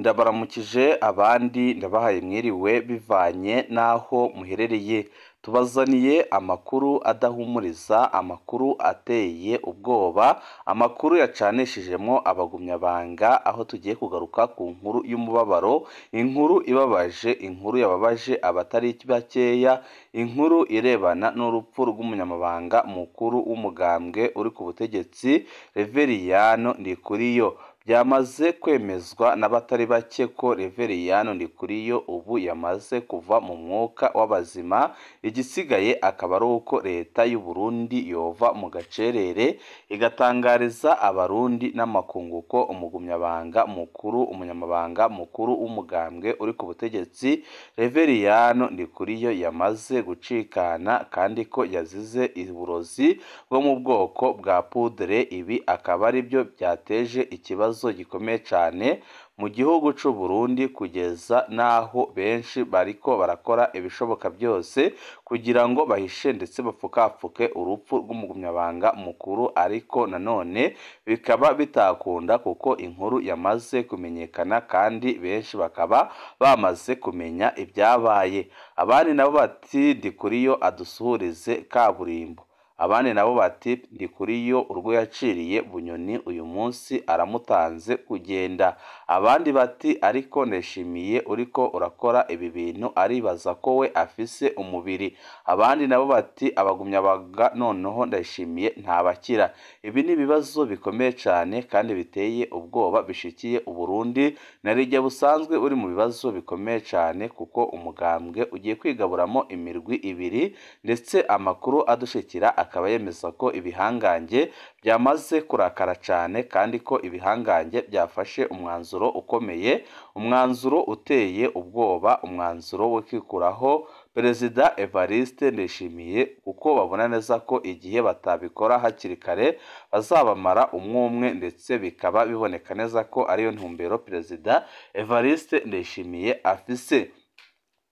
Ndabaramukije abandi ndabahaye mwiriwe bivanye n'aho muherereye. Tubazaniye amakuru adahumuriza, amakuru ateye ubwoba, amakuru yacanishijemo abagumyabanga, aho tugiye kugaruka ku nkuru y'umubabaro, inkuru ibabaje, inkuru yababaje abatari bakeya, inkuru irebana n'urupfu rw'umunyamabanga mukuru w'umugambwe uri ku butegetsi Reveriyano Ndikuriyo. Byamaze kwemezwa n'abatari bake ko Reveriyano Ndikuriyo ubu yamaze kuva mu mwuka w'abazima, igisigaye akaba ari uko leta y'u Burundi yova mu gacerere igatangariza abarundi n'amakungu ko umugumyabanga mukuru, umunyamabanga mukuru w'umugambwe uri ku butegetsi Reveriyano Ndikuriyo yamaze gucikana kandi ko yazize uburozi bwo mu bwoko bwa poudre. Ibi akaba ari byo byateje ikibazo gikomeye cyane mu gihugu cy'u Burundi, kugeza n'aho benshi bariko barakora ibishoboka byose kugira ngo bahishe ndetse bapfukapfuke urupfu rw'umugumyabanga mukuru, ariko nanone bikaba bitakunda kuko inkuru yamaze kumenyekana kandi benshi bakaba bamaze kumenya ibyabaye. Abandi nabo bati Ndikuriyo adusuhurize kaburimbo. Abandi nabo bati Ndikuriyo urwo yaciriye Bunyoni uyu munsi aramutanze kugenda. Abandi bati ariko ndashimiye uriko urakora ibi bintu aribaza ko we afise umubiri. Abandi nabo bati abagumyabaga noneho ndashimiye ntabakira. Ibi ni ibibazo bikomeye cyane kandi biteye ubwoba bishikiye Uburundi na rijya busanzwe uri mu bibazo bikomeye cyane, kuko umugambwe ugiye kwigaburamo imirwi ibiri, ndetse amakuru adushikira akaba yemeza ko ibihangange byamaze kurakara cyane kandi ko ibihangange byafashe umwanzuro ukomeye, umwanzuro uteye ubwoba, umwanzuro wo kwikuraho Perezida Evariste Ndayishimiye, kuko babona neza ko igihe batabikora hakiri kare bazabamara umwe, ndetse bikaba biboneka neza ko ariyo ntumbero Perezida Evariste Ndayishimiye afise.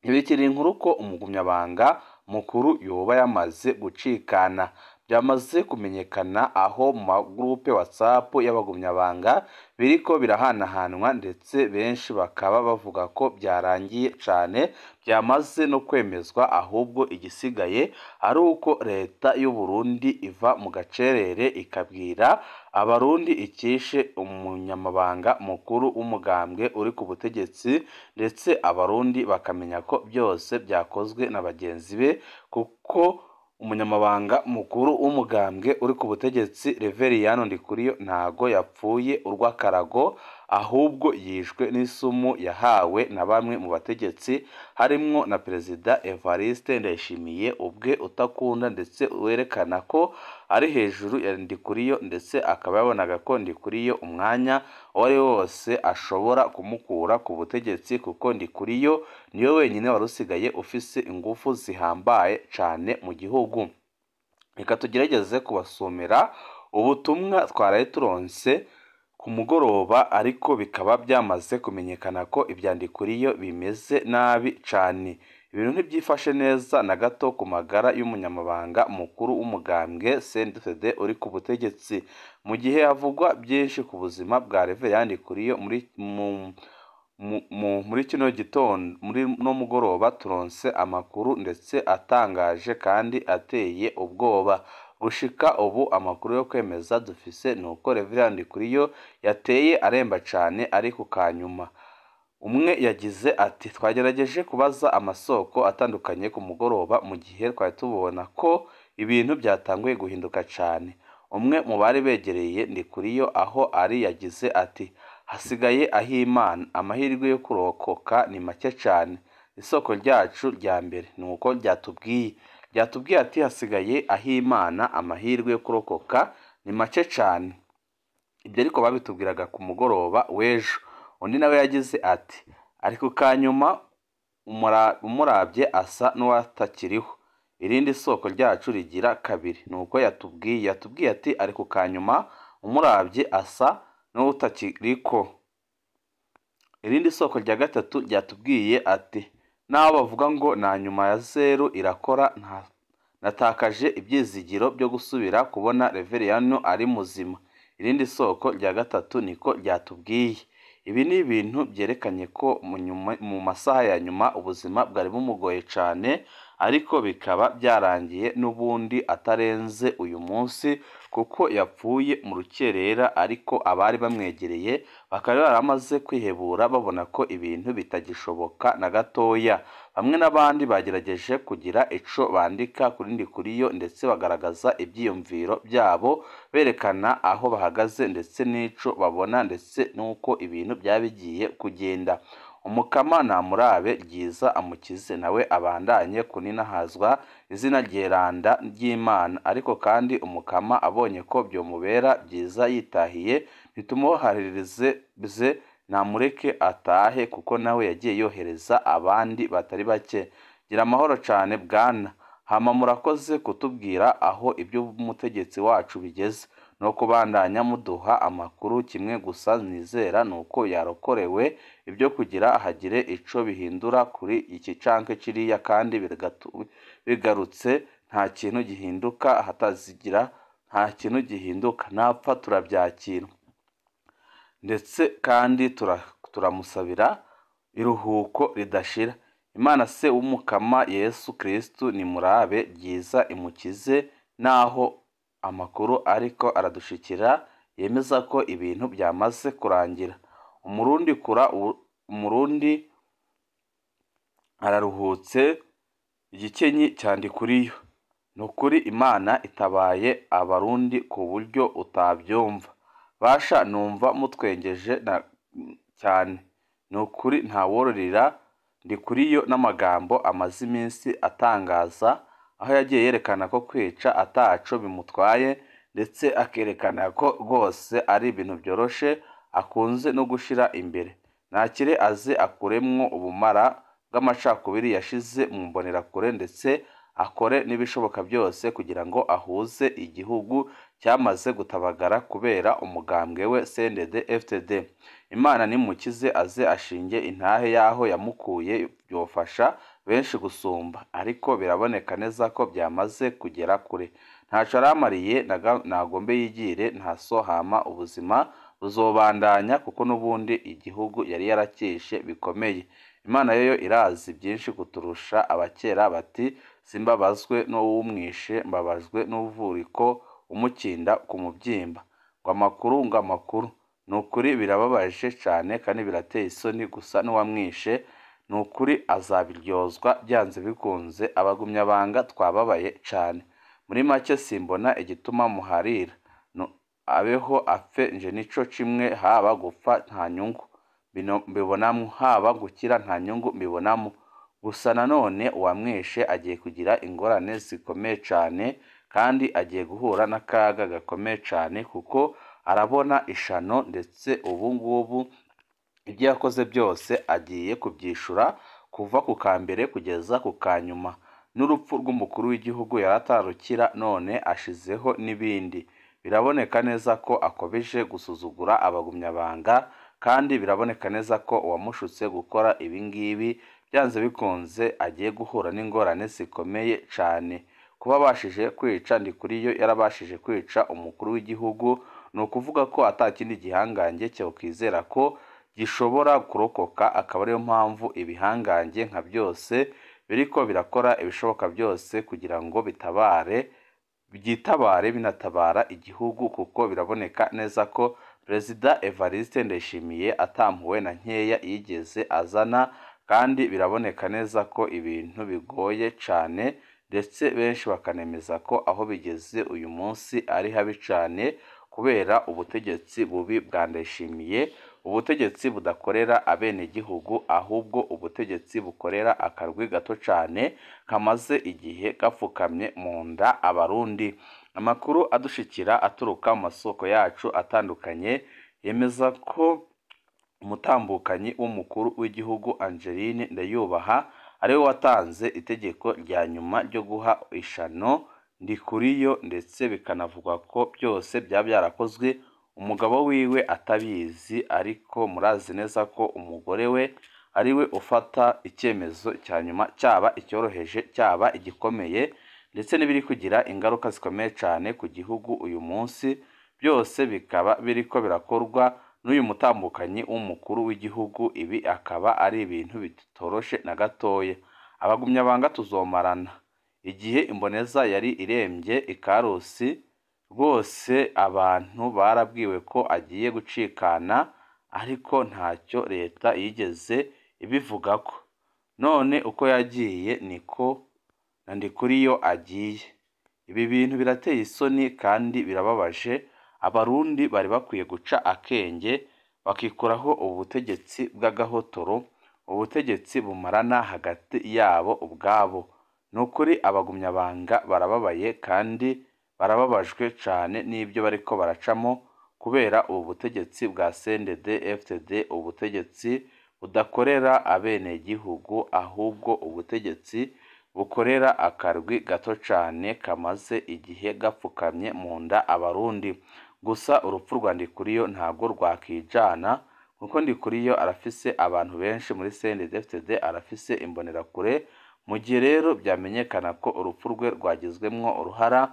Ntibikiri inkuru ko umugumyabanga mukuru yoba yamaze gucikana. Byamaze kumenyekana aho mu magurupe WhatsApp y'abagumyabanga biriko birahanahanwa, ndetse benshi bakaba bavuga ko byarangiye cyane, byamaze no kwemezwa, ahubwo igisigaye ari uko leta y'u Burundi iva mu gacerere ikabwira abarundi ikishe umunyamabanga mukuru w'umugambwe uri ku butegetsi, ndetse abarundi bakamenya ko byose byakozwe na bagenzi be, kuko umunyamabanga mukuru w'umugambwe uri ku butegetsi Reveriyano Ndikuriyo ntago yapfuye urw'akarago, ahubwo yishwe n'isumu yahawe na bamwe mu bategetsi harimwo na Perezida Evariste Ndayishimiye ubwe utakunda ndetse werekana ko ari hejuru ya Ndikuriyo, ndetse akaba yabonaga ko Ndikuriyo umwanya uwo ari wose ashobora kumukura ku butegetsi, kuko Ndikuriyo niwe wenyine wari usigaye ufise ingufu zihambaye cyane mu gihugu. Reka tugerageze kubasomera ubutumwa twaraye turonse ku mugoroba, ariko bikaba byamaze kumenyekana ko ibya Ndikuriyo bimeze nabi cyane. Ibintu ntibyifashe neza na gato ku magara y'umunyamabanga mukuru w'umugambwe CNDD uri ku butegetsi, mu gihe havugwa byinshi ku buzima bwa Reveriyano Ndikuriyo muri kino gitondo, muri no mugoroba turonse amakuru ndetse atangaje kandi ateye ubwoba. Gushika ubu amakuru yo kwemeza dufise ni uko Reveriyano Ndikuriyo yateye aremba cyane ari ku kanyuma. Umwe yagize ati twagerageje kubaza amasoko atandukanye ku mugoroba mu gihe twari tubona ko ibintu byatanguye guhinduka cyane. Umwe mu bari begereye Ndikuriyo aho ari yagize ati hasigaye ah'Imana, amahirwe yo kurokoka ni make cyane. Isoko ryacu rya mbere ni uko ryatubwiye ati hasigaye ah'Imana, amahirwe yo kurokoka ni make cyane. Ibyo ariko babitubwiraga ku mugoroba w'ejo. Undi nawe yagize ati ariko kanyuma umurabye asa n'uwatakiriho. Irindi soko ryacu rigira kabiri ni uko yatubwiye ati ariko kanyuma umurabye asa n'utakiriko. Irindi soko rya gatatu ryatubwiye ati naho bavuga ngo na nyuma ya zeru irakora, natakaje ibyizigiro byo gusubira kubona Reveriyano ari muzima. Irindi soko rya gatatu niko ryatubwiye. Ibi ni ibintu byerekanye ko mu masaha ya nyuma ubuzima bwari bumugoye cane, ariko bikaba byarangiye n'ubundi atarenze uyu munsi kuko yapfuye mu rukerera, ariko abari bamwegereye bakaba baramaze kwihebura babona ko ibintu bitagishoboka na gatoya. Bamwe n'abandi bagerageje kugira ico bandika kuri Ndikuriyo ndetse bagaragaza ibyiyumviro byabo berekana aho bahagaze ndetse n'ico babona ndetse n'uko ibintu byaba bigiye kugenda. Umukama namurabe ryiza amukize nawe abandanye kuninahazwa izina ryeranda ry'Imana, ariko kandi umukama abonye ko byomubera byiza yitahiye ntitumuharirize namureke atahe kuko nawe yagiye yohereza abandi batari bake. Gira amahoro cane bwana, hama murakoze kutubwira aho iby'umutegetsi wacu bigeze no kubandanya muduha amakuru. Kimwe gusa nizera nuko yarokorewe ibyo kugira hagire ico bihindura kuri iki canke kiriya, kandi bigarutse nta kintu gihinduka, hatazigira nta kintu gihinduka, napfa turabyakira ndetse kandi turamusabira iruhuko ridashira. Imana se w'umukama Yesu Kristu nimurabe ryiza imukize, naho amakuru ariko aradushikira yemeza ko ibintu byamaze kurangira. Umurundi araruhutse igikenyi cya Ndikuriyo. Nukuri Imana itabaye abarundi ku buryo utabyumva. Basha numva mutwengeje cyane, nukuri ntawororera Ndikuriyo n'amagambo amaze iminsi atangaza, aho yagiye yerekana ko kwica ataco bimutwaye ndetse akerekana ko rwose ari ibintu byoroshe akunze no gushira imbere. Nakire aze akuremwo ubumara bw'amacakubiri yashize mu mbonerakure ndetse akore n'ibishoboka byose kugira ngo ahuze igihugu cyamaze gutabagara kubera umugambwe we CNDD-FDD. Imana nimukize aze ashinge intahe y'aho yamukuye, byofasha benshi gusumba, ariko biraboneka neza ko byamaze kugera kure. Ntaco aramariye nagombe yigire ntasohama, ubuzima buzobandanya kuko n'ubundi igihugu yari yarakishe bikomeye. Imana yo irazi byinshi kuturusha. Abakera bati simbabazwe n'uwumwishe, mbabajwe n'uvuriko umukinda ku mubyimba. Ngo amakuru ngo amakuru, nukuri birababaje cane kandi birateye isoni, gusa n'uwamwishe nukuri azabiryozwa byanze bikunze. Abagumyabanga twababaye cane. Muri make simbona igituma muharira, abeho apfe nje nico kimwe, haba gupfa nta nyungu mbibonamo, haba gukira nta nyungu mbibonamo. Gusa nanone uwamwishe agiye kugira ingorane zikomeye cane kandi agiye guhura n'akaga gakomeye cane, kuko arabona ishano ndetse ubu ngubu ibyo yakoze byose agiye kubyishura kuva ku ka mbere kugeza ku ka nyuma. N'urupfu rw'umukuru w'igihugu yaratarukira none ashizeho n'ibindi. Biraboneka neza ko akomeje gusuzugura abagumyabanga, kandi biraboneka neza ko uwamushutse gukora ibi ngibi byanze bikunze agiye guhura n'ingorane zikomeye cane. Kuba abashije kwica Ndikuriyo yarabashije kwica umukuru w'igihugu, ni ukuvuga ko atakindi gihangange cyokwizera ko gishobora kurokoka, akaba ariyo mpamvu ibihangange nka byose biriko birakora ibishoboka byose kugira ngo bitabare, byitabare binatabara igihugu, kuko biraboneka neza ko Perezida Evariste Ndayishimiye atampuwe na nkeya yigeze azana, kandi biraboneka neza ko ibintu bigoye cane ndetse benshi bakanemeza ko aho bigeze uyu munsi ari habi cane kubera ubutegetsi bubi bwa Ndayishimiye, ubutegetsi budakorera abenegihugu ahubwo ubutegetsi bukorera akarwi gato cane kamaze igihe gapfukamye mu nda abarundi. Amakuru adushikira aturuka mu masoko yacu atandukanye yemeza ko umutambukanyi w'umukuru w'igihugu Angeline Ndayubaha ariwe watanze itegeko rya nyuma ryo guha ishano Ndikuriyo, ndetse bikanavugwa ko byose byaba byarakozwe umugabo wiwe atabizi, ariko murazi neza ko umugore we ariwe ufata icyemezo cya nyuma, cyaba icyoroheje cyaba igikomeye, ndetse n'ibiri kugira ingaruka zikomeye cyane ku gihugu uyu munsi, byose bikaba biriko birakorwa n'uyu mutambukanyi w'umukuru w'igihugu. Ibi akaba ari ibintu bitoroshe na gatoya. Abagumyabanga tuzomarana. Igihe Imboneza yari irembye ikarusi rwose abantu barabwiwe ko agiye gucikana, ariko ntacyo leta yigeze ibivugako. None uko yagiye niko na Ndikuriyo agiye. Ibi bintu birateye isoni kandi birababaje. Abarundi bari bakwiye guca akenge bakikuraho ubu butegetsi bw'agahotoro, ubutegetsi bumarana hagati yabo ubwabo. Ni ukuri abagumyabanga barababaye kandi barababajwe cane n'ibyo bariko baracamo kubera ubu butegetsi bwa CNDD-FDD, ubutegetsi budakorera abenegihugu ahubwo ubutegetsi bukorera akarwi gato cane kamaze igihe gapfukamye mu nda Abarundi. Gusa urupfu rwa Ndikuriyo ntabwo rwakijana, kuko Ndikuriyo arafise abantu benshi muri CNDD-FDD, arafise imbonerakure. Mu gihe rero byamenyekana ko urupfu rwe rwagizwemwo uruhara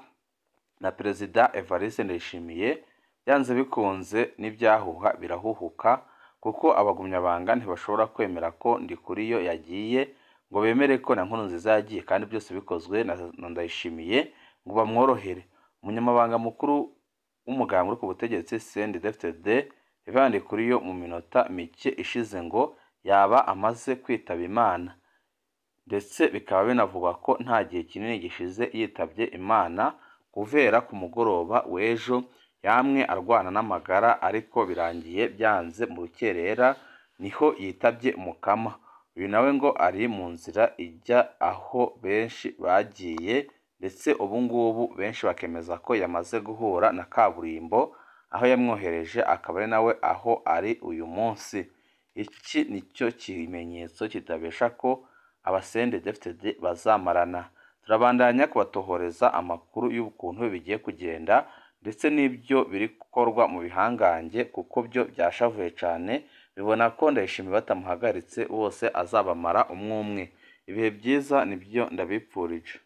na Perezida Evariste Ndayishimiye, byanze bikunze n'ibyahuha birahuhuka, kuko abagumyabanga ntibashobora kwemera ko Ndikuriyo yagiye ngo bemere ko na Nkurunziza yagiye, kandi byose bikozwe na Ndayishimiye ngo bamworohere. Umunyamabanga mukuru w'umugambwe uri ku butegetsi CNDD-FDD, Reverend Ndikuriyo, mu minota mike ishize ngo yaba amaze kwitaba Imana, ndetse bikaba binavugwa ko nta gihe kinini gishize yitabye Imana. Guhera ku mugoroba w'ejo yamwe arwana n'amagara, ariko birangiye byanze mu rukerera niho yitabye Mukama. Uyu nawe ngo ari mu nzira ijya aho benshi bagiye, ndetse ubu ngubu benshi bakemeza ko yamaze guhura na kaburimbo aho yamwohereje, akaba ari nawe aho ari uyu munsi. Iki nicyo kimenyetso kitabesha ko aba CNDD-FDD bazamarana. Turabandanya kubatohoreza amakuru y'ukuntu bigiye kugenda, ndetse n'ibyo biri gukorwa mu bihangange, kuko byo byashavuye cane, bibona ko Ndayishimiye batamuhagaritse bose azabamara umwe umwe. Ibihe byiza nibyo ndabipfurije.